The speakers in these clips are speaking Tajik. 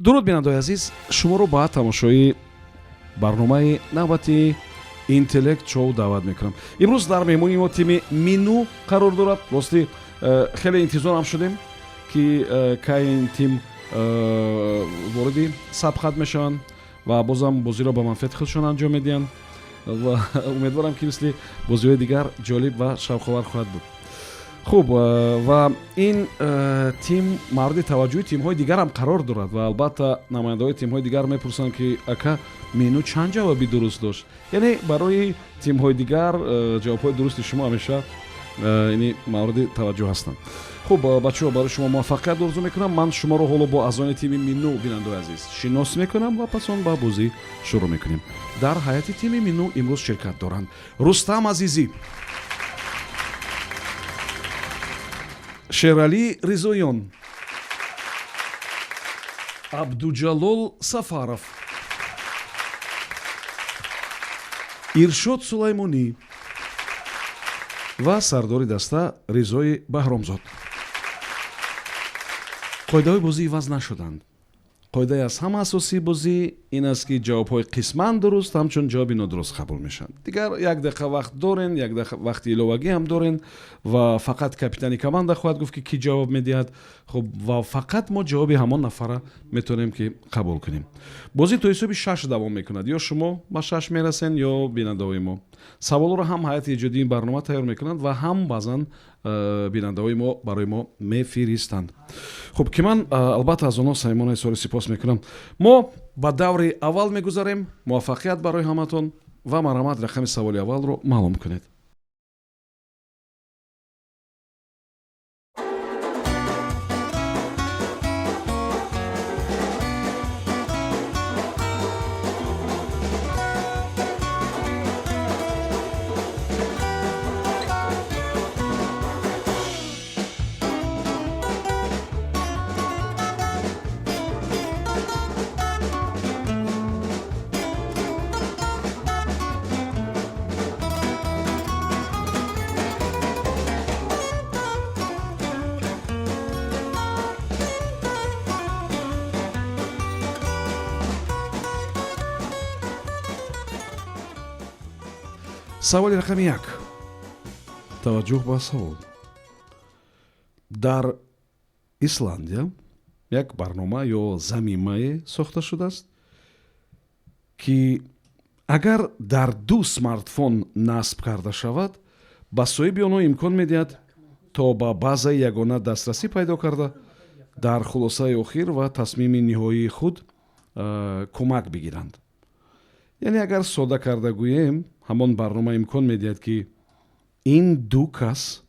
Дуруд, бинандаои азиз, шуморо ба тамошои барномаи навбати Интеллект Шоу даъват мекунам. Имрӯз дар меҳмонии мо тими Мину қарор дорад. Ростӣ, хеле интизорам шудем, ки кай ин тим вориди сабқат мешаванд ва бозам бозиро ба манфиати худшон анҷом медиҳанд, ва умедворам, ки мисли бозиҳои дигар ҷолиб ва шавқовар хоҳад буд. Хуб, ва ин тим мавриди таваҷҷӯҳи тимҳои дигарам қарор дорад, ва албатта намояндаҳои тимҳои дигар мепурсанд, ки ака, Мину чанд ҷавоби дуруст дошт? Яъне барои тимҳои дигар ҷавобҳои дурусти шумо ҳамеша яъне мавриди таваҷҷӯҳ ҳастанд. Хуб, бачаҳо, барои шумо муваффақият орзу мекунам. Ман шуморо ҳоло бо аъзони тими Мину, бинандаои азиз, шинос мекунам ва пас он ба бозӣ шурӯъ мекунем. Дар ҳайати тими Мину имрӯз ширкат доранд: Рустам Азизӣ, Шералӣ Ризоён, Абдуҷалол Сафаров, Иршод Сулаймонӣ ва сардори даста Ризои Баҳромзод. Қоидаҳои бозӣ иваз нашуданд. Қоидаи аз ҳама асосии бозӣ ин аст, ки ҷавобҳои қисман дуруст ҳамчун ҷавоби нодуруст қабул мешаванд. Дигар як дақиқа вақт дорен, як дақиқа вақти иловагӣ ҳам дорен, ва фақат капитани команда хоҳад гуфт, ки кӣ ҷавоб медиҳад. Хуб, ва фақат мо ҷавоби ҳамон нафара метавонем, ки қабул кунем. Бозӣ то ҳисоби шаш давом мекунад: ё шумо ба шаш мерасен, ё бинандаҳои мо. Саволҳоро ҳам ҳайати эҷодии ин барнома тайёр мекунанд ва ҳам баъзан бинандаҳои мо барои мо мефиристанд. Хуб, ки ман албатта аз онҳо самимона изҳори сипос мекунам. Мо ба даври аввал мегузарем. Муваффақият барои ҳаматон ва марҳамат, рақами саволи аввалро маълум кунед. Саволи рақами як. Таваҷҷӯҳ ба савол. Дар Исландия як барнома ё замимае сохта шудааст, ки агар дар ду смартфон насб карда шавад, ба соҳиби онҳо имкон медиҳад, то ба базаи ягона дастрасӣ пайдо карда, дар хулосаи охир ва тасмими ниҳоии худ кӯмак бигиранд. Яъне, агар содда карда гӯем, ҳамон барнома имкон медиҳад, ки ин ду кас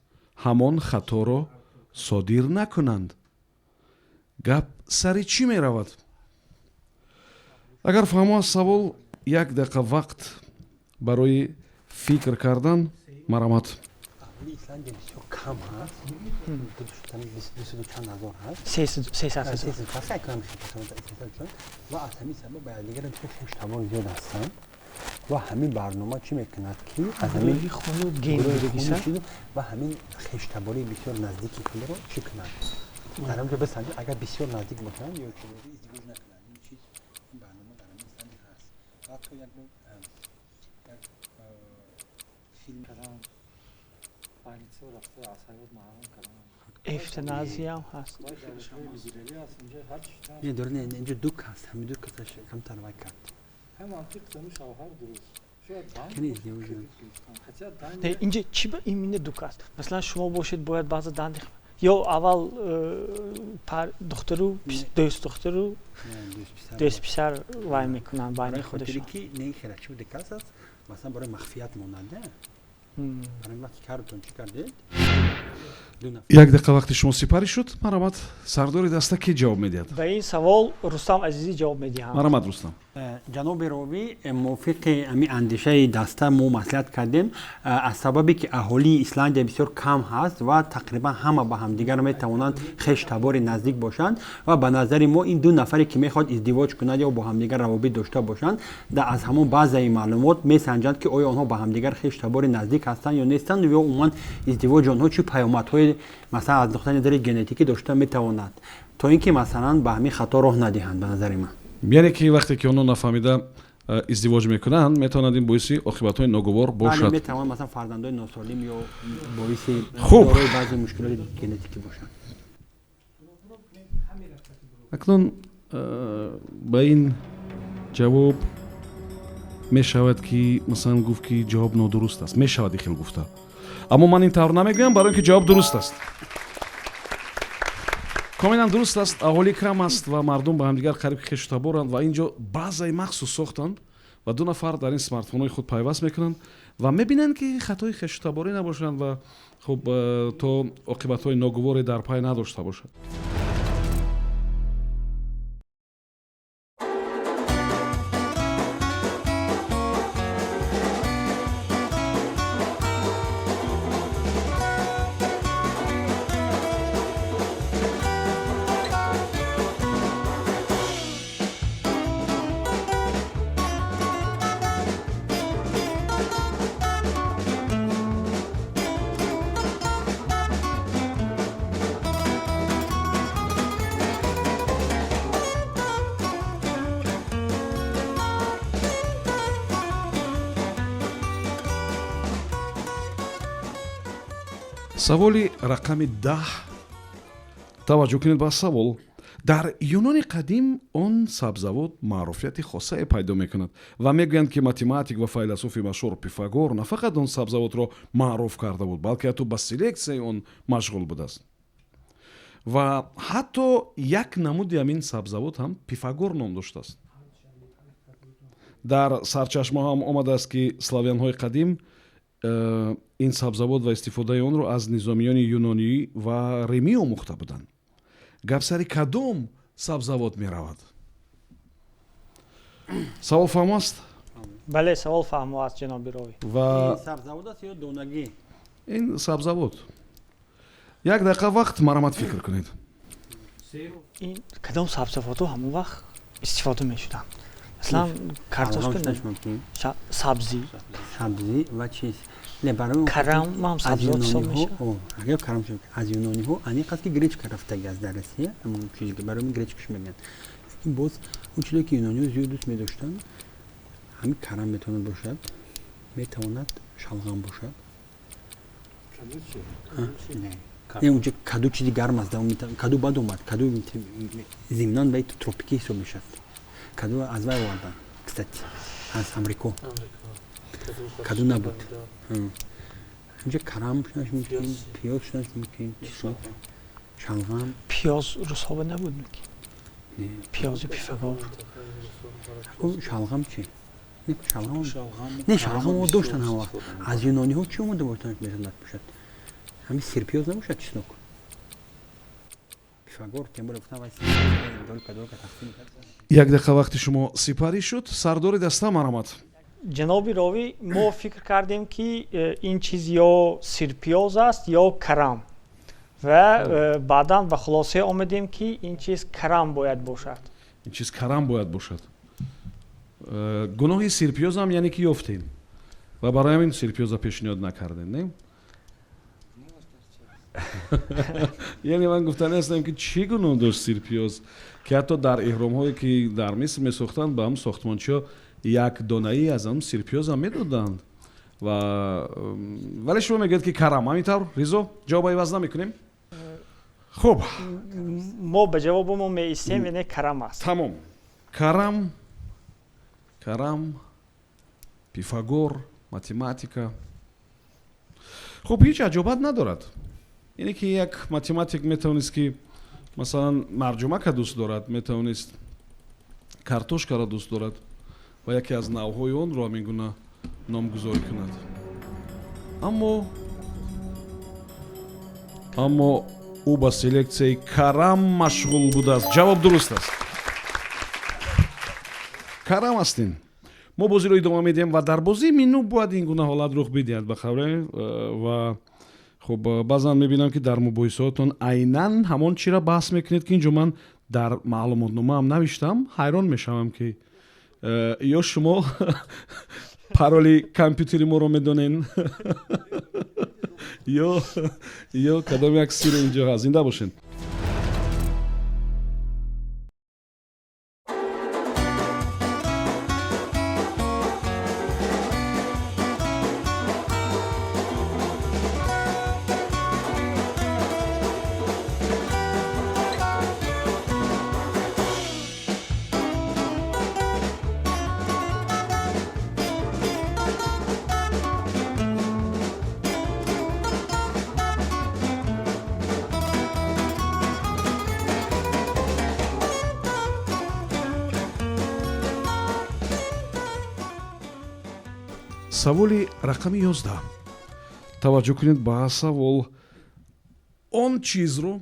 ҳамон хаторо содир накунанд. Гап сари чӣ меравад? Агар фаҳмо аз савол, як дақиқа вақт барои фикр кардан, марҳамат. Аҳолии Исландия бисёр кам ҳаст, дусаду чанд ҳазор ҳаст. 300 ҳазор. Ва аз ҳамин сабаб ба якдигар бисёр хештабор зиёд ҳастанд, ва ҳамин барнома чӣ мекунад, ки аз ҳамин гурӯҳи хуну ген гурӯҳи будагиса. хуну чизу ва ҳамин хештабории бисёр наздики худро чӣ кунад, дар ҳамҷо бисанҷад, агар бисёр наздик бошанд ё чизи, издивоҷ накунанд. Ин чиз, ин барнома дар ҳамин Исландия ҳаст. Ҳатто як бор як филм Эвтаназиям ҳаст. Не, дор, не, инҷо ду кас, ҳамин ду касаш камтар вай кард. Кани издивоҷ. Не, инҷа чӣ ба именно ду кас? Масалан, шумо бошед, бояд баъза данди ё аввал духтару дӯст духтару дӯст писар вай мекунанд байни худашон. Ки не, хела чӣ буд, кас аст, масалан, барои махфият монанда. Барои вақти картон чӣ кардед, ду нафар. Як дақиқа вақти шумо сипарӣ шуд. Марҳамат, сардори даста, кӣ ҷавоб медиҳад? Ба ин савол Рустам Азизӣ ҷавоб медиҳам. Марҳамат, Рустам. Ҷаноби ровӣ, мувофиқи ҳамин андешаи даста мо маслиҳат кардем, аз сабабе ки аҳолии Исландия бисёр кам ҳаст ва тақрибан ҳама ба ҳамдигар метавонанд хештабори наздик бошанд, ва ба назари мо ин ду нафаре ки мехоҳад издивоҷ кунад ё бо ҳамдигар равобит дошта бошанд, аз ҳамон базаи маълумот месанҷанд, ки оё онҳо ба ҳамдигар хештабори наздик ҳастанд ё нестанд, ё умуман издивоҷи онҳо чӣ паёмадҳои, масалан, аз нуқтаи назари генетикӣ дошта метавонад. То ин ки, масалан, ба ҳамин хато роҳ надиҳанд, ба назари ман. Яъне ки вақте ки онҳо нафаҳмида издивоҷ мекунанд, метавонад ин боиси оқибатҳои ногувор бошад. Метавонад, масалан, фарзандои носолим ё боиси хуб дорои баъзе мушкилоти генетикӣ бошанд. Акнун ба ин ҷавоб мешавад ки, масалан, гуфт ки ҷавоб нодуруст аст. Мешавад ин хел гуфта, аммо ман ин тавр намегӯям, барои ин ки ҷавоб дуруст аст, комилан дуруст аст. Аҳолӣ кам аст ва мардум ба ҳамдигар қариб хешу таборанд ва ин ҷо баъзаи махсус сохтанд ва ду нафар дар ин смартфонҳои худ пайваст мекунанд ва мебинанд, ки хатои хешутаборӣ набошанд ва хуб, то оқибатҳои ногуворе дар пай надошта бошад. Саволи рақами 10. Таваҷҷӯҳ кунед ба савол. Дар Юнони қадим он сабзавот маъруфияти хосае пайдо мекунад ва мегӯянд, ки математик ва файласуфи машҳур Пифагор на фақат он сабзавотро маъруф карда буд, балки ҳатто ба селексияи он машғул будааст ва ҳатто як намуди ҳамин сабзавот ҳам Пифагор ном доштааст. Дар сарчашмаҳо ҳам омадааст, ки славянҳои қадим ин сабзавот ва истифодаи онро аз низомиёни юнонӣ ва римӣ омӯхта буданд. Гап сари кадом сабзавот меравад? Савол фаҳмо аст? Бале, савол фаҳмо аст, ҷаноби ровӣ. Ва сабзавот аст ё донагӣ? Ин сабзавот. Як дақиқа вақт, марамат, фикр кунед. Ин кадом сабзавотҳо ҳамон вақт истифода мешуданд? Масалан, картошка, сабзӣ. Сабзӣ ва чиз, не, барои карам ҳам сабзавот ҳисоб мешавад. Агар карам, аз юнониҳо аниқ аст, ки гречка рафтаги аст дар Россия, ҳамон чизе ки барои гречкаш мегӯянд. Лекин боз он чизе ки юнониҳо зиёд дӯст медоштанд, ҳамин карам метавонад бошад, метавонад шалғам бошад. Не, унҷа каду чизи гарм аст, каду бад омад. Каду зимнан вай тропикӣ ҳисоб мешавад. Каду аз вай овардан, кстати, аз Амрико. Каду набуд инҷа. Карам шунаш мумкин, пиёз шунаш мумкин, шалғам. Пиёз русҳо набуд мумкин, пиёзи Пифагор. Шалғам чи? Не, шалғам доштан ҳам вақт. Аз юнониҳо чӣ омода метавонад бошад? Ҳамин сирпиёз набошад, чеснок? Пифагор, тем более, гуфтам, вай долька долька тақсим. Як дақиқа вақти шумо сипарӣ шуд. Сардори даста, марамат. Ҷаноби ровӣ, мо фикр кардем, ки ин чиз ё сирпиёз аст, ё карам, ва баъдан ба хулоса омадем, ки ин чиз карам бояд бошад. Ин чиз карам бояд бошад. Гуноҳи сирпиёзам, яъне ки ёфтем ва барои ҳамин сирпиёза пешниҳод накардем, не? Яъне ман гуфтани ҳастам, ки чӣ гуноҳ дошт сирпиёз, ки ҳатто дар эҳромҳое, ки дар Миср месохтанд, ба ҳам сохтмончиҳо як донаӣ аз ҳам сирпиёзам медоданд. Ва вале шумо мегӯед, ки карам. Ҳамин тавр, Ризо, ҷавоба иваз намекунем? Хуб. Мо ба ҷавобамо меистем, яъне карам аст. Тамом, карам. Карам, Пифагор, математика. Хуб, ҳеҷ аҷобат надорад, яъне ки як математик метавонист, ки масалан марҷумака дӯст дорад, метавонист картошкаро дӯст дорад ва яке аз навъҳои онро ҳамин гуна номгузорӣ кунад. Аммо ӯ ба селексияи карам машғул будааст. Ҷавоб дуруст аст, карам аст ин. Мо бозиро идома медиҳем ва дар бозии Минӯ бояд ин гуна ҳолат рух бидиҳад, ба қавле. Ва хуб, баъзан мебинам, ки дар мубоҳисаотон айнан ҳамон чиро баҳс мекунед, ки инҷо ман дар маълумотномаам навиштам. Ҳайрон мешавам, ки ё шумо пароли компютери моро медонен, ё кадом як сир инҷо ҳаст. Зинда бошед. Саволи рақами 11. Таваҷҷӯҳ кунед ба савол. Он чизро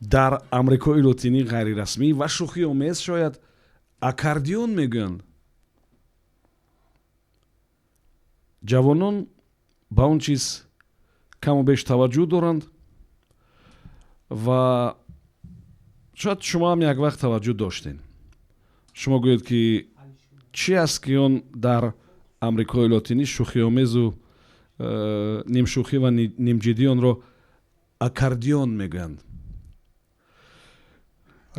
дар Амрикои Лотинӣ ғайрирасмӣ ва шӯхиомез шояд аккордеон мегӯянд. Ҷавонон ба он чиз каму беш таваҷҷӯҳ доранд ва шояд шумо ҳам як вақт таваҷҷӯҳ доштед. Шумо гӯед, ки чӣ аст, ки он дар Амрикои Лотинӣ шӯхиомезу нимшӯхӣ ва нимҷиддӣ онро аккордеон мегӯянд.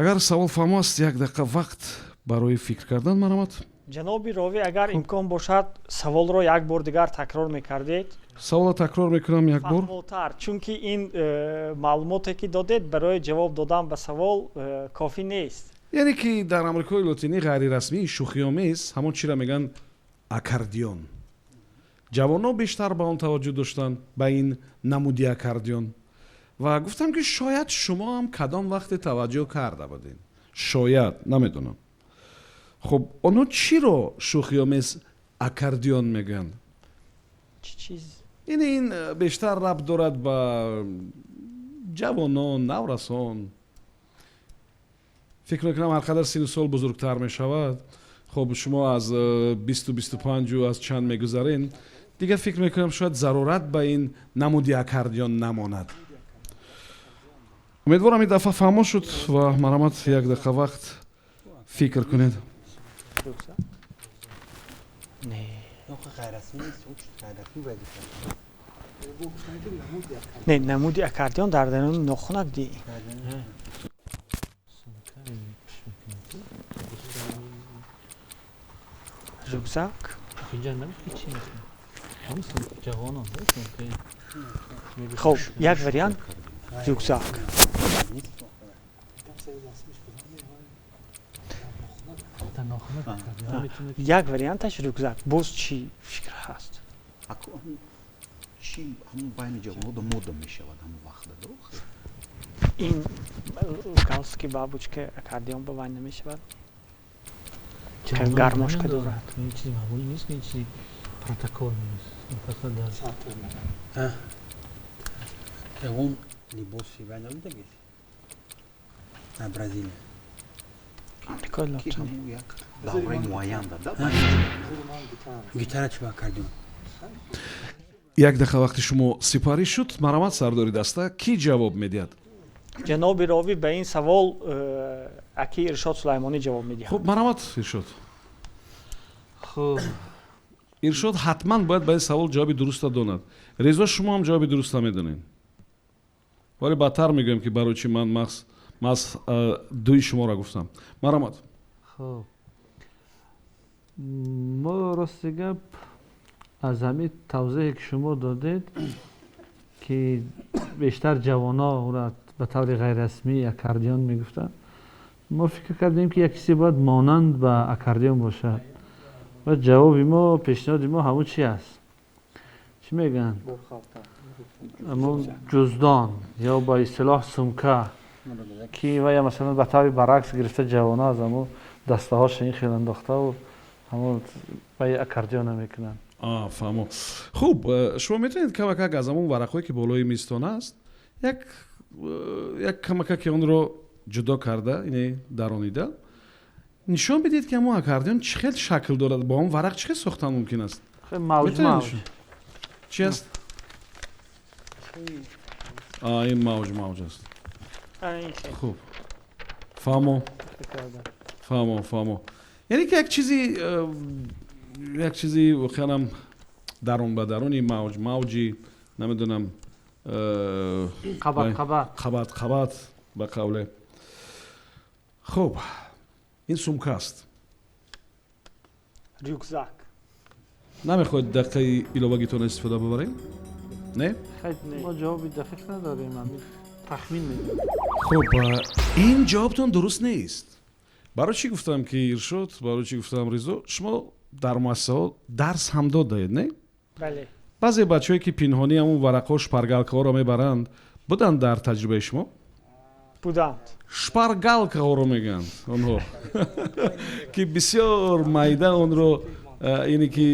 Агар савол фаҳмо аст, як дақиқа вақт барои фикр кардан, марҳамат. Ҷаноби ровӣ, агар имкон бошад, саволро як бор дигар такрор мекардед. Саволро такрор мекунам як бор. Фаҳмотар, чунки ин маълумоте, ки додед, барои ҷавоб додан ба савол кофӣ нест. Яъне ки дар Амрикои Лотинӣ ғайрирасмӣ, шӯхиомез ҳамон чиро мегӯянд аккордеон. Ҷавонон бештар ба он таваҷҷӯҳ доштанд, ба ин намуди аккордеон, ва гуфтам, ки шояд шумо ҳам кадом вақте таваҷҷӯҳ карда будед, шояд, намедонам. Хуб, онҳо чиро шӯхиомез аккордеон мегӯянд? Чӣ чиз? Ин бештар рабт дорад ба ҷавонон, наврасон. Фикр мекунам, ҳар қадар сину сол бузургтар мешавад, хуб, шумо аз 20-у 25-у аз чанд мегузарен, дигар фикр мекунам, шояд зарурат ба ин намуди аккордеон намонад. Умедворам, ин дафъа фаҳмо шуд ва марҳамат, як дақиқа вақт фикр кунед. Не. Ғайрасмӣ нест, ғайрасмӣ бояд. Не, намуди аккордеон дар даруни нохунак ди. Рюкзак. Хоб, як вариант рюкзак. Як варианташ рюкзак. Боз чӣ фикр ҳаст? Чӣ ҳамун байни ҷавонода мода мешавад ҳамун вақта? Ин галстуки бабочка аккордеон ба вай намешавад, гармошка дорад. Ин чизи маъмулӣ нест, ин чизи протокол нест, фақат дар Ягон либоси вай набудагед дар Бразилия? Амрикои Лотинӣ. Як давраи муайян да. Гитара чӣ ба аккордеон? Як дақиқа вақти шумо сипарӣ шуд. Марҳамат, сардори даста, кӣ ҷавоб медиҳад? Ҷаноби ровӣ, ба ин савол аки Иршод Сулаймонӣ ҷавоб медиҳад. Хуб, марҳамат, Иршод. Хуб. Иршод ҳатман бояд ба ин савол ҷавоби дуруста донад. Резо, шумо ҳам ҷавоби дуруста медонед, вале баъдтар мегӯям, ки барои чӣ ман маҳз дуи шуморо гуфтам. Марҳамат. Хуб, мо, рости гап, аз ҳамин тавзеҳе, ки шумо додед, ки бештар ҷавонҳо ӯро ба таври ғайррасмӣ аккордеон мегуфтанд, мо фикр кардем, ки як чизе бояд монанд ба аккордеон бошад, ва ҷавоби мо, пешниҳоди мо ҳамун чи аст, чӣ мегӯянд, ҳамун ҷуздон ё ба истилоҳ сумка, ки вая масалан ба таври баръакс гирифта, ҷавонҳо аз ҳамун дастаҳоша ин хел андохтаву ҳамун вай аккордеона мекунанд. Фаҳмо. Хуб, шумо метавонед камакак аз ҳамон варақҳое, ки болои мизтон аст, як камакаки онро ҷудо карда, ине даронида нишон бидиҳед, ки ҳамон аккордеон чӣ хел шакл дорад, бо ҳамон варақ чӣ хел сохтан мумкин аст? Мавҷ мавҷ. Чӣ аст ин? Мавҷ мавҷ аст. Хуб, фаҳмо, фаҳмо, фаҳмо. Яъне ки як чизи воқеанам дарун ба даруни мавҷ мавҷи, намедонам. Қабат қабат. Қабат қабат, ба қавле. Хуб, ин сумка аст. Рюкзак. Намехоҳед дақиқаи иловагитон истифода бубарем, не? Мо ҷавоби дақиқ надорем, тахмин медиҳем. Хуб, ин ҷавобтон дуруст нест. Барои чӣ гуфтам, ки Иршод, барои чӣ гуфтам Ризо? Шумо дар муассисаҳо дарс ҳам додаед, не? Бале. Баъзе бачаҳое, ки пинҳонӣ ҳамун варақҳо, шпаргалкаҳоро мебаранд, буданд дар таҷрибаи шумо? Буданд. Шпаргалкаҳоро мегӯянд онҳо, ки бисёр майда онро. Ине ки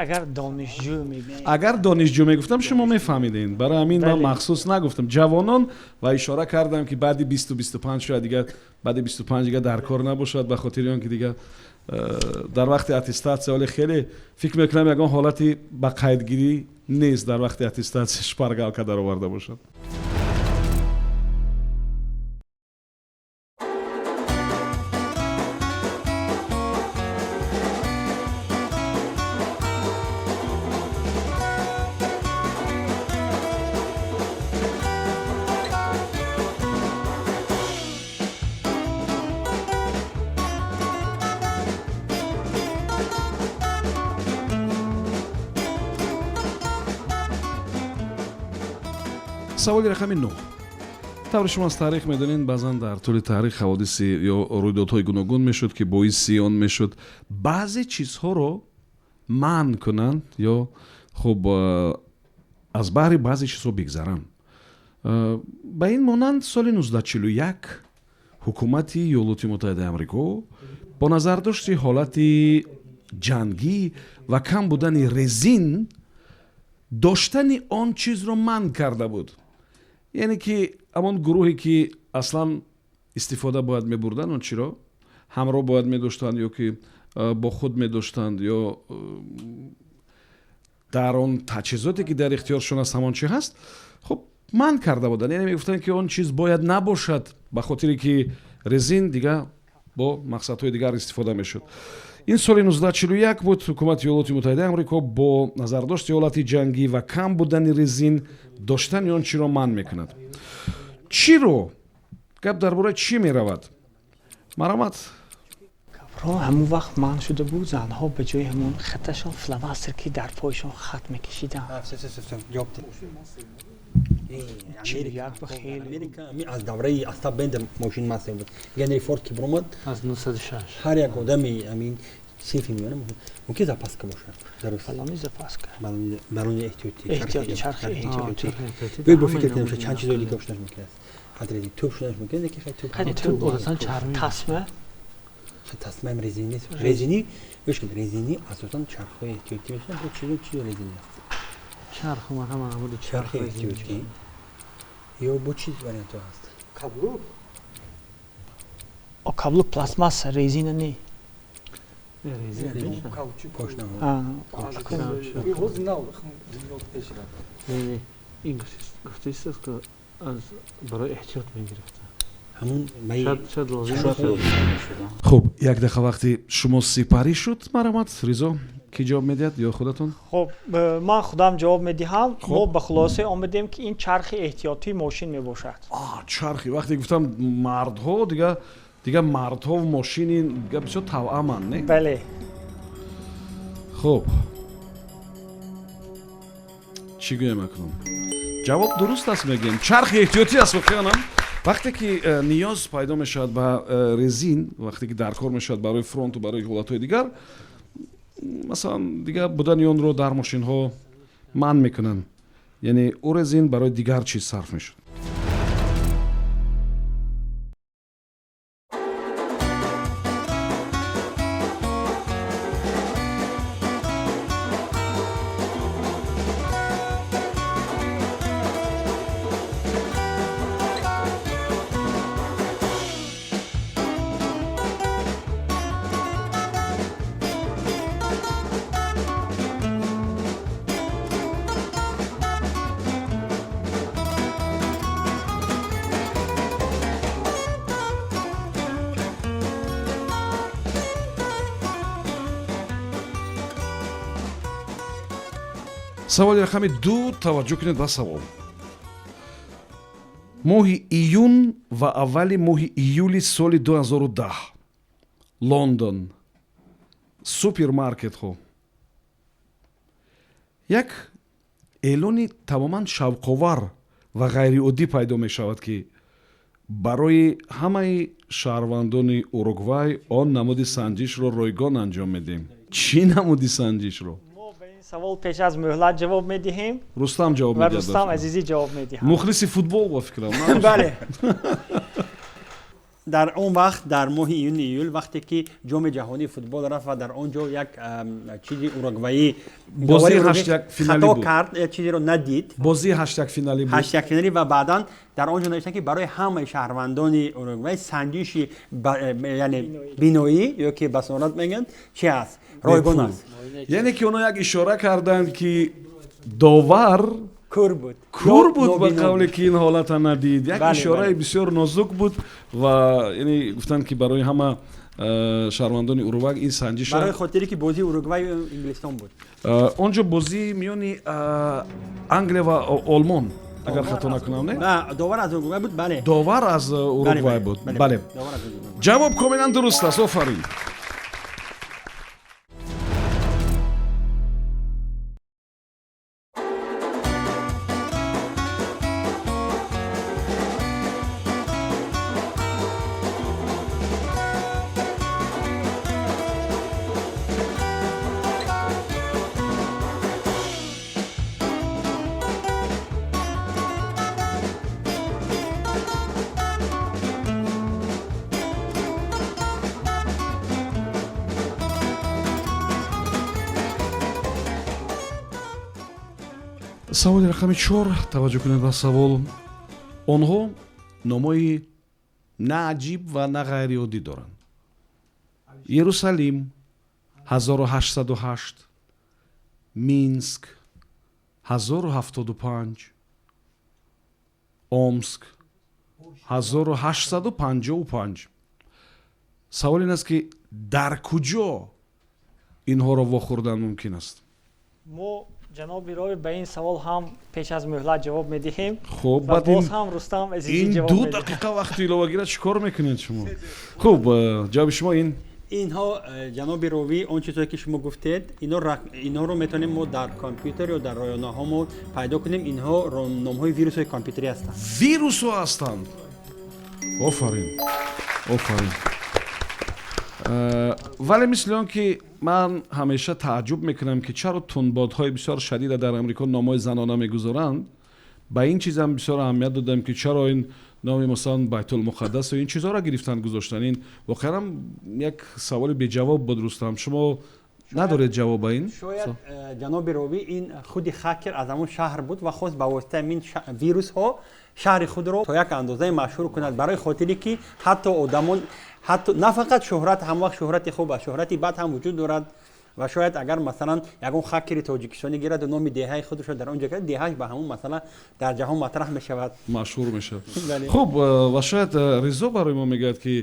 агар донишҷӯ мегуфтам, агар донишҷӯ мегуфтам, шумо мефаҳмидед. Барои ҳамин ман махсус нагуфтам ҷавонон ва ишора кардам, ки баъди 20-25 шояд дигар, баъди 25 дигар дар кор набошад, ба хотири он ки дигар дар вақти аттестатсия, вале хеле фикр мекунам, ягон ҳолати ба қайдгирӣ нест, дар вақти аттестатсия шпаргалка дароварда бошад. Саволи рақами 9. Тавре шумо аз таърих медонед, баъзан дар тӯли таърих ҳаводиси ё рӯйдодҳои гуногун мешуд, ки боиси он мешуд баъзе чизҳоро манъ кунанд ё хуб аз баҳри баъзе чизҳо бигзаранд. Ба ин монанд, соли 1941 ҳукумати Иёлоти Муттаҳидаи Амрико бо назардошти ҳолати ҷангӣ ва кам будани резин доштани он чизро манъ карда буд. Яъне ки ҳамон гурӯҳе ки аслан истифода бояд мебурданд, он чиро ҳамроҳ бояд медоштанд ё ки бо худ медоштанд ё дар он таҷҳизоте ки дар ихтиёршон аст, ҳамон чи ҳаст, хуб, манъ карда буданд. Яъне мегуфтанд, ки он чиз бояд набошад, ба хотире ки резин дига бо мақсадҳои дигар истифода мешуд. Ин соли 1941 буд. Ҳукумати Иёлоти Муттаҳидаи Амрико бо назардошти ҳолати ҷангӣ ва кам будани резин доштани он чиро манъ мекунад. Чиро? Гап дар бораи чӣ меравад? Марҳамат. Ро ҳамон вақт манъ шуда буд, занҳо ба ҷои ҳамон хаташон фломастер, ки дар пойшон хат мекашиданд. Аз давраи Остап Бендер мошин массе буд. Генри Форд ки биромад, аз 906. Ҳар як одами амин синфи миёна, мумкин запаска бошад. Балони запаска. Балони эҳтиётӣ. Эҳтиётӣ, чархи эҳтиётӣ. Биёед бо фикр кунем, чанд чизои дига шуданаш мумкин аст. Ҳадди тӯб шуданаш мумкин аст, ки хай тӯб. Тӯб одатан чармӣ. Тасма. Тасмаам резинӣ нест. Резинӣ, гӯш кун, резинӣ асосан чархҳои эҳтиётӣ мешаванд, бо чизо чизо резинӣ аст. Чарх ҳама намуди чархи эҳтиётӣ ё бо чиз вариантҳо ҳаст? Каблук. О, каблук пластмасса, резина не. Резина. Каучук. Ин гуфтаист, ки аз барои эҳтиёт мегирифта. Ҳамун шояд лозим. Хуб, як дақиқа вақти шумо сипарӣ шуд. Марҳамат, Ризо, ки ҷавоб медиҳад ё худатон? Хуб, ман худам ҷавоб медиҳам. Мо ба хулоса омадем, ки ин чархи эҳтиётии мошин мебошад. Чархи, вақте гуфтам мардҳо, дига мардҳо мошини дига бисёр тавъаманд, не? Бале. Хуб, чӣ гӯям акнун? Ҷавоб дуруст аст, мегӯем, чархи эҳтиётӣ аст. Воқеанам, вақте ки ниёз пайдо мешавад ба резин, вақте ки даркор мешавад барои фронту барои ҳолатҳои дигар, масалан, дигар будани онро дар мошинҳо манъ мекунанд, яъне ӯ резин барои дигар чиз сарф мешуд. Саволи рақами 2. Таваҷҷӯҳ кунед ба савол. Моҳи июн ва аввали моҳи июли соли 2010, Лондон, супермаркетҳо як эълони тамоман шавқовар ва ғайриоддӣ пайдо мешавад, ки барои ҳамаи шаҳрвандони Уругвай он намуди санҷишро ройгон анҷом медиҳем. Чӣ намуди санҷишро? Савол пеш аз муҳлат ҷавоб медиҳем. Рустам ҷавоб медиҳад. Рустам Азизӣ ҷавоб медиҳад. Мухлиси футбол, ба фикрам. Бале. Дар он вақт, дар моҳи июни июл, вақте ки ҷоми ҷаҳонии футбол рафт ва дар он ҷо як чизи уругваӣ бозии 8-1 финалӣ хато буд. кард, як чизеро надид. Бозии 8-1 финалӣ буд. 8-1 финалӣ, ва баъдан дар он ҷо навиштанд, ки барои ҳамаи шаҳрвандони Уругвай санҷиши яъне биноӣ ё ки басорат мегӯянд, чи аст, ройгон аст. Яъне ки онҳо як ишора карданд, ки довар кур буд. Кур буд, ба нобино қавле буд. ки ин ҳолата надид. Як ишораи бисёр нозук буд ва яъне гуфтанд, ки барои ҳама шаҳрвандони Уругвай ин санҷиша. Барои хотире ки бозии Уругваю Инглистон буд. Он ҷо бозии миёни Англия ва Олмон, агар хато накунам, не? Довар аз Уругвай буд, бале. Довар аз Уругвай буд, бале. Довар аз Уругвай буд. Ҷавоб комилан дуруст аст, офарин. Саволи рақами 4. Таваҷҷӯҳ кунед ба савол. Онҳо номҳои на аҷиб ва на ғайриоддӣ доранд: Иерусалим 1808, Минск 1075, Омск 1855. Савол ин аст, ки дар куҷо инҳоро вохӯрдан мумкин аст? Мо, ҷаноби ровӣ, ба ин савол ҳам пеш аз муҳлат ҷавоб медиҳем. Хуб. Ва Баъд боз ҳам Рустам Азизӣ ин ҷавоб 2 медиҳад. дақиқа вақти иловагира чӣ кор мекунед шумо? Хуб, ҷавоби шумо ин? Инҳо, ҷаноби ровӣ, он чизҳое ки шумо гуфтед, инҳоро метавонем мо дар компютер ё дар ройонаҳо мо пайдо кунем. Инҳо номҳои вирусҳои компютерӣ ҳастанд. Вирусҳо ҳастанд, офарин, офарин. Вале мисли он ки ман ҳамеша тааҷҷуб мекунам, ки чаро тунбодҳои бисёр шадида дар Амрико номҳои занона мегузоранд, ба ин чизам бисёр аҳамият додам, ки чаро ин номи, масалан, Байтулмуқаддасу ин чизҳоро гирифтанд, гузоштанд. Ин воқеан як саволи беҷавоб буд. Рустам, шумо надоред ҷавоб ба ин? Шояд, ҷаноби ровӣ, ин худи хакер аз ҳамон шаҳр буд ва хост ба воситаи ин вирусҳо шаҳри худро то як андозае машҳур кунад, барои хотире ки ҳатто одамон, ҳатто на фақат шӯҳрат, ҳам вақт шӯҳрати хуб аст, шӯҳрати бад ҳам вуҷуд дорад. Ва шояд агар, масалан, ягон хакери тоҷикистонӣ гираду номи деҳаи худашро дар он ҷо гирад, деҳааш ба ҳамон масъала дар ҷаҳон матраҳ мешавад. Машҳур мешавад. Бале. Хуб, ва шояд Ризо барои мо мегӯяд, ки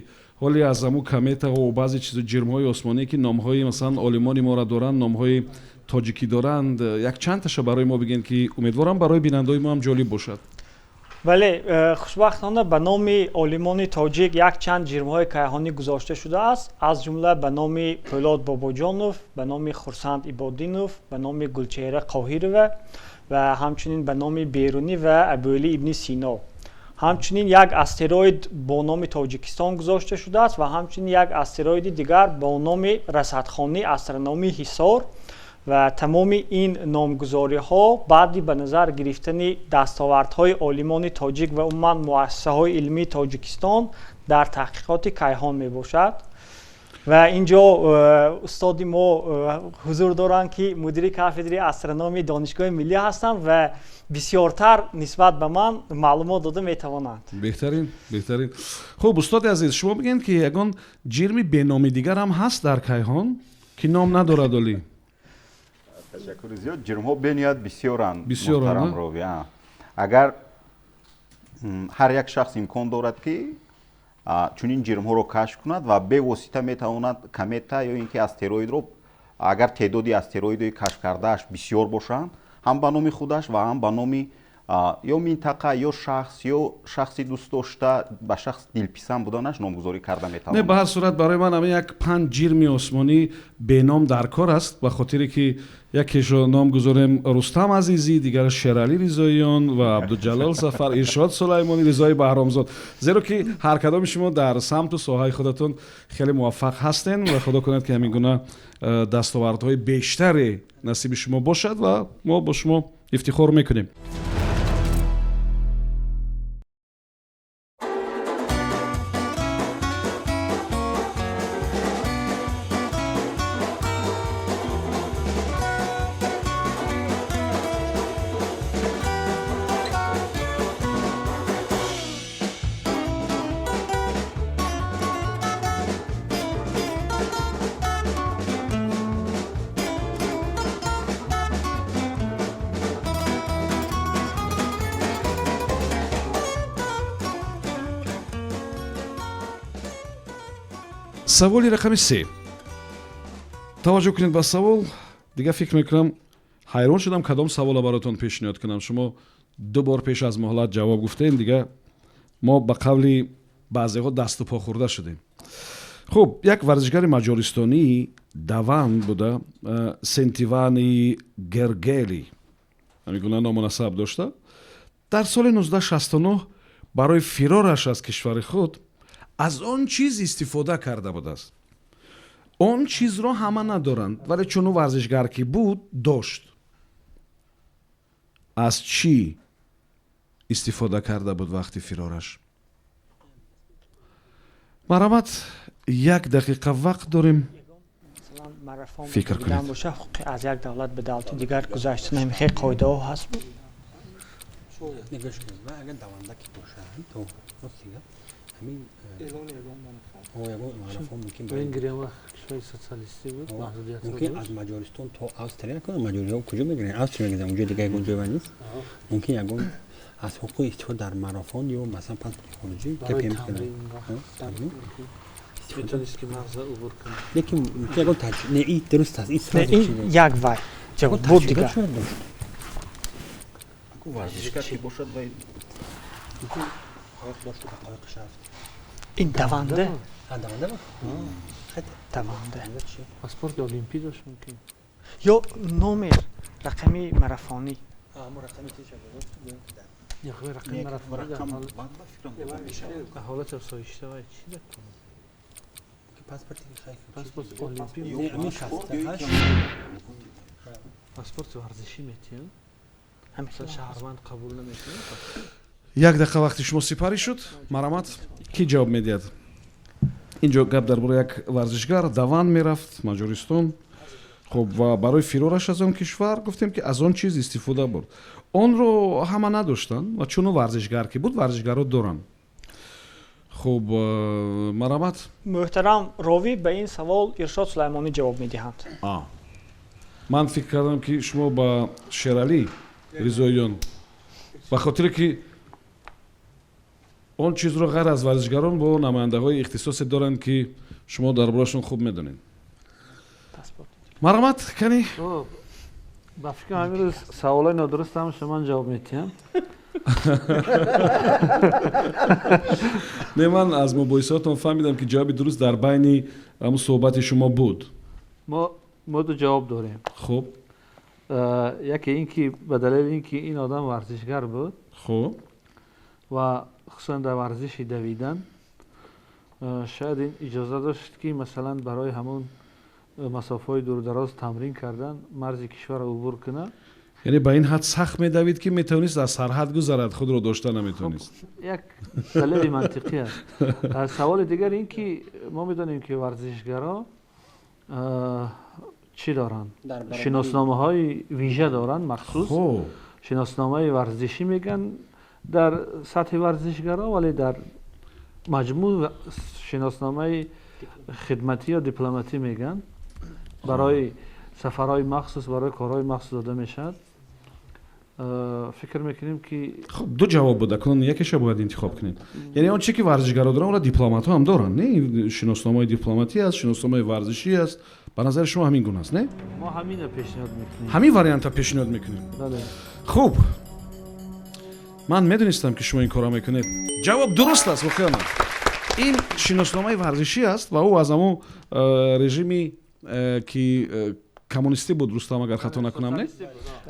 ҳоле аз ҳамун кометаҳо ва баъзе чизо, ҷирмҳои осмоние, ки номҳои, масалан, олимони моро доранд, номҳои тоҷикӣ доранд, як чандташа барои мо бигӯед, ки умедворам барои бинандаҳои мо ҳам ҷолиб бошад. Бале, хушбахтона ба номи олимони тоҷик якчанд ҷирмҳои кайҳонӣ гузошта шудааст, аз ҷумла ба номи Пӯлод Бобоҷонов, ба номи Хурсанд Ибодинов, ба номи Гулчеҳра Қоҳирова ва ҳамчунин ба номи Берунӣ ва Абуалӣ ибни Сино. Ҳамчунин як астероид бо номи Тоҷикистон гузошта шудааст ва ҳамчунин як астероиди дигар бо номи расадхонаи астрономии Ҳисор. Ва тамоми ин номгузориҳо баъди ба назар гирифтани дастовардҳои олимони тоҷик ва умуман муассисаҳои илмии Тоҷикистон дар таҳқиқоти кайҳон мебошад. Ва ин ҷо устоди мо ҳузур доранд, ки мудири кафедраи астрономии Донишгоҳи миллӣ ҳастанд ва бисёртар нисбат ба ман маълумот дода метавонанд. Беҳтарин, беҳтарин. Хуб, устоди азиз, шумо бигӯед, ки ягон ҷирми беноми дигар ҳам ҳаст дар кайҳон, ки ном надорад олӣ? Ташаккури зиёд. Ҷирмҳо бениҳоят бисёранд. Бисёранд, муҳтарам а? ровӣ, а. Агар ҳар як шахс имкон дорад, ки чунин ҷирмҳоро кашф кунад ва бевосита метавонад комета ё ин ки астероидро, агар теъдоди астероидҳои кашф кардааш бисёр бошанд, ҳам ба номи худаш ва ҳам ба номи ё минтақа, ё шахс, ё шахси дӯстдошта, ба шахс дилписанд буданаш номгузорӣ карда метавонад. Не, ба ҳар сурат барои ман ҳамин як панҷ ҷирми осмонӣ беном дар кор аст, ба хотире ки якешо ном гузорем Рустам Азизӣ, дигар Шералӣ Ризоиён ва Абдуҷалол Сафар, Иршод Сулаймонӣ, Ризои Баҳромзод, зеро ки ҳар кадоми шумо дар самту соҳаи худатон хеле муваффақ ҳастен ва худо кунад, ки ҳамин гуна дастовардҳои бештаре насиби шумо бошад ва мо бо шумо ифтихор мекунем. Саволи рақами 3. Таваҷҷӯҳ кунед ба савол. Дигар фикр мекунам, ҳайрон шудам, кадом савола баротон пешниҳод кунам. Шумо ду бор пеш аз муҳлат ҷавоб гуфтем, дигар мо ба қавли баъзеҳо дасту по хӯрда шудем. Хуб, як варзишгари маҷористонии даванд буда, Сентивани Гергели, ҳамин гуна ному насаб дошта, дар соли 1969 барои фирораш аз кишвари худ аз он чиз истифода карда будааст. Он чизро ҳама надоранд, вале чун ӯ варзишгар ки буд, дошт. Аз чӣ истифода карда буд вақти фирораш? Марҳамат, як дақиқа вақт дорем. Фикр кунед. Боша, ҳуқуқи аз як давлат ба давлати дигар гузаштан ҳамихел қоидаҳо ҳаст? Нигоҳ кунед, ва агар даванда ки бошад, то ростига ҳамин ягон марафон мумкин Венгрия вақт кишвари социалистӣ буд, маҳдудиятҳо мумкин дошт. Аз Маҷористон то Австрия кунад. Маҷориҳо куҷо мегиранд? Австрия мегиранд, унҷо дигар ягон ҷой нест. Мумкин ягон аз ҳуқуқи истифода дар марафон ё масалан паспорти хориҷӣ барои КПМ тамрин вақт метавонист ки марза убур кунад. Лекин мумкин ягон не, и дуруст аст, и сразу ин чи нест. Як вай ҷавоб буд дигар. Шояд дошт. Варзишгар ки бошад, вай Мумкин қоиқ дошт, ба қоиқаш рафт. Ин даванда. Даванда буд? Даванда. Паспорти олимпӣ дошт мумкин. Ё номер, рақами марафонӣ. Яхе рақами марафонӣ дар ҳолати осоишта вай чӣ дакунад? Паспорти олимпӣ, паспорти варзишӣ метиҳанд, шаҳрванд қабул намекунад. Як дақиқа вақти шумо сипарӣ шуд. Марҳамат, кӣ ҷавоб медиҳад? Инҷо гап дар бораи як варзишгар даванд мерафт Маҷористон. Хуб, ва барои фирораш аз он кишвар гуфтем, ки аз он чиз истифода бурд. Онро ҳама надоштанд ва чун ӯ варзишгар ки буд, варзишгарро доранд. Хуб, марҳамат. Муҳтарам ровӣ, ба ин савол Иршод Сулаймонӣ ҷавоб медиҳанд. Ман фикр кардам, ки шумо ба Шералӣ Ризоиён, ба хотире ки он чизро ғайр аз варзишгарон бо намояндаҳои ихтисосе доранд, ки шумо дар борашон хуб медонед. Марҳамат, кани. Ба фикрам, ҳамин рӯз саволои нодуруст ҳамаша ман ҷавоб медиҳам. Не, ман аз мубоҳисаотон фаҳмидам, ки ҷавоби дуруст дар байни ҳамун суҳбати шумо буд. Мо ду ҷавоб дорем. Хуб. Яке ин ки ба далели ин ки ин одам варзишгар буд ва хусусан дар варзиши давидан, шояд ин иҷоза дошт, ки масалан барои ҳамун масофаҳои дурдароз тамрин кардан марзи кишварро убур кунад. Яъне ба ин ҳад сахт медавид, ки метавонист аз сарҳад гузарад, худро дошта наметавонист. Як далели мантиқӣ аст. Саволи дигар ин ки мо медонем, ки варзишгаро чӣ доранд? Шиносномаҳои вижа доранд, махсус шиносномаи варзишӣ мегӯянд дар сатҳи варзишгаро, вале дар маҷмӯъ шиносномаи хидматӣ ё дипломатӣ мегӯянд, барои сафарҳои махсус, барои корҳои махсус дода мешавад. Фикр мекунем, ки Хуб, ду ҷавоб буд, акнун якеша бояд интихоб кунед. Яъне он чи ки варзишгаро доранд, онро дипломатҳо ҳам доранд, не? Шиносномаи дипломатӣ аст, шиносномаи варзишӣ аст. Ба назари шумо ҳамин гуна аст, не? Мо ҳамина пешниҳод мекунем. Ҳамин варианта пешниҳод мекунем. Бале. Хуб, ман медонистам, ки шумо ин корро мекунед. Ҷавоб дуруст аст. Воқеан ин шиносномаи варзишӣ аст ва ӯ аз ҳамон режими ки коммунистӣ буд, Рустам, агар хато накунам, не?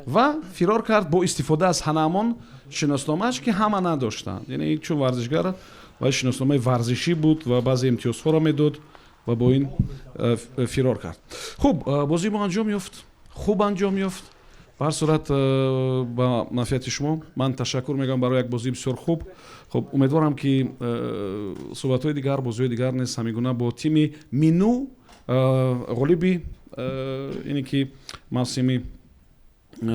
Ва фирор кард бо истифода аз ҳанамон шиносномааш, ки ҳама надоштанд. Яъне чун варзишгар ва шиносномаи варзишӣ буд ва баъзе имтиёзҳоро медод ва бо ин фирор кард. Хуб, бозии мо анҷом ёфт, хуб анҷом ёфт. Ба ҳар сурат, ба манфиати шумо ман ташаккур мегӯям барои як бозии бисёр хуб. Хуб, умедворам, ки суҳбатҳои дигар, бозиҳои дигар низ ҳамин гуна бо тими Мину, ғолиби ине ки мавсими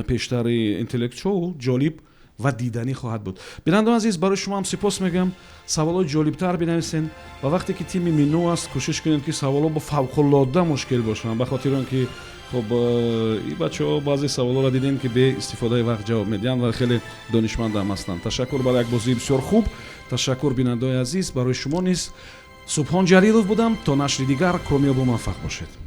пештари Интеллект Шоу, ҷолиб ва диданӣ хоҳад буд. Бинандагони азиз, барои шумо ҳам сипос мегӯям. Саволҳои ҷолибтар бинависен ва вақте ки тими Мину аст, кӯшиш кунед, ки саволҳо бо фавқулода мушкил бошанд, ба хотири он ки хуб, ин бачаҳо баъзе саволҳоро дидем, ки бе истифодаи вақт ҷавоб медиҳанд ва хеле донишмандам ҳастанд. Ташаккур барои як бозии бисёр хуб. Ташаккур, бинандаои азиз, барои шумо низ. Субҳон Ҷалилов будам. То нашри дигар комёбу муваффақ бошед.